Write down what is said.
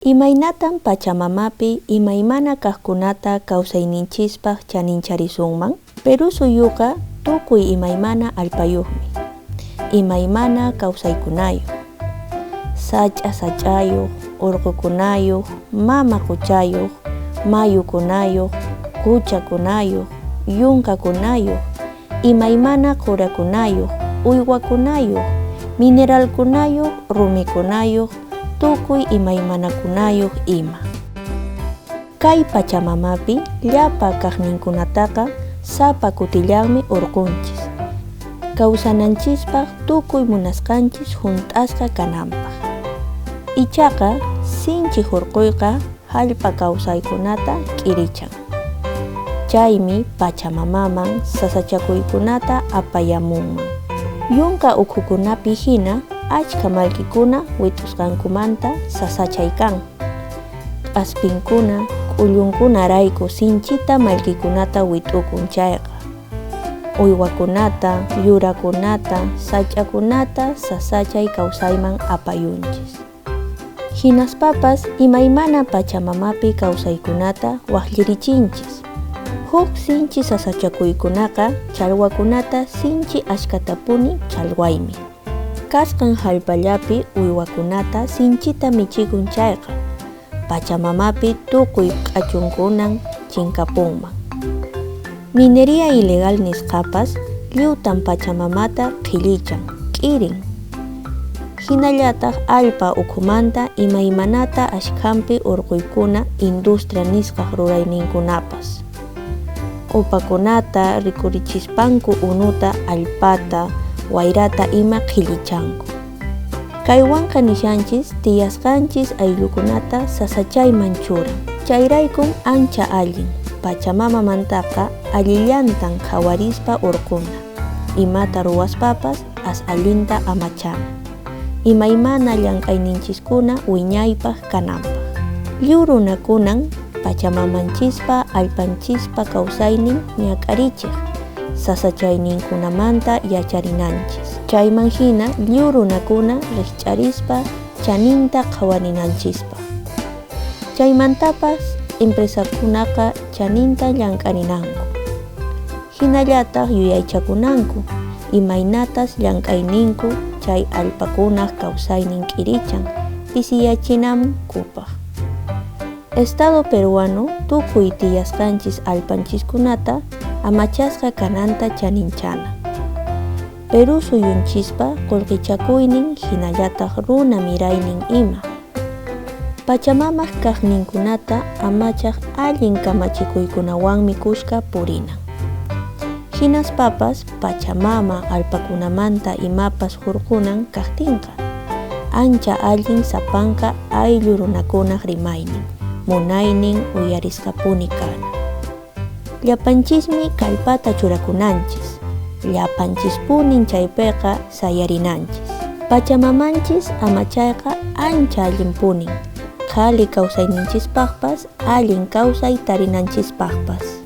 Imaynatan Pachamamapi imaymana kaqkunata kawsayninchispaq chanincharisunman? Perú suyuqa tukuy imaymana allpayuqmi, imaymana kawsaykunayuq, sach'a sach'ayuq, urqukunayuq, mama quchayuq, mayukunayuq, quchakunayuq, yunkakunayuq, imaymana qurakunayuq, uywakunayuq, mineralkunayuq, rumikunayuq, tukuy imaymanakunayuq ima. Kay Pachamamapi llapa kaqninkunataqa sapa kutillanmi urqunchis, kawsananchispaq tukuy munasqanchis hunt'asqa kananpaq. Ichaqa sinchi hurquyqa hallp'a kawsaykunata k'irichan. Chaymi Pachamamaman sasachakuykunata apayamunman. Yunka ukhukunapi hina achka mallkikuna wit'usqankumanta sasachay kan. K'aspinkuna, k'ullunkunarayku sinchita mallkikunata wit'ukun chayqa, uywakunata, yurakunata, sach'akunata sasachay kawsayman apayunchis. Hinaspapas imaymana Pachamamapi kawsaykunata waqllirichinchis. Huk sinchi sasachakuykunaqa challwakunata sinchi achkatapuni challwaymi. Kasqan hallp'allapi uywakunata sinchita michikun chayqa, Pachamamapi tukuy q'achunkunan chinkapunman. Minería ilegal nisqapas lliwtan Pachamamata qhillichan, k'irin. Hinallataq allpa ukhumanta imaymanata askhanpi hurquykuna industria nisqaq rurayninkunapas. Q'upakunata rikurichispanku unuta, allpata, wayrata ima qhillichanku. Kaywanqa nishanchis tiyasqanchis ayllukunata sasachayman churan. Chayraykum ancha allin Pachamamamantaqa allillantan qhawarispa hurquna, imata ruwaspapas as allinta amachana, imaymana llank'ayninchiskuna wiñaypaq kananpaq. Lliw runakunan Pachamamanchispa allpanchispa kawsaynin ñak'arichiq sasachayninkunamanta yacharinanchis. Chayman hina lliw runakuna rikch'arispa chaninta qhawarinanchispaq. Chaymantapas empresakunaqa chaninta llank'arinanku. Hinallataq yuyaychakunanku imaynatas llank'ayninku chay allpakunaq kawsaynin k'irichan pisiyachinankupaq. Estado peruano tukuy tiyasqanchis allpanchiskunata amachasqa kananta chaninchana. Perú suyunchispa qullqichakuynin hinallataq runa miraynin ima. Pachamamaq kaqninkunata amachaq allin kamachikuykunawanmi kuska purinan. Hinaspapas Pachamama allpakunamanta imapas hurqunan kaqtinqa, ancha allin sapanka ayllu runakunaq rimaynin, munaynin uyarisqapuni kana. Llapanchismi kallpata churakunanchis, llapanchispunin chaypiqa sayarinanchis. Pachamamanchis amachayqa ancha allinpunin, qhali kawsayninchispaqpas, allin kawsay tarinanchispaqpas.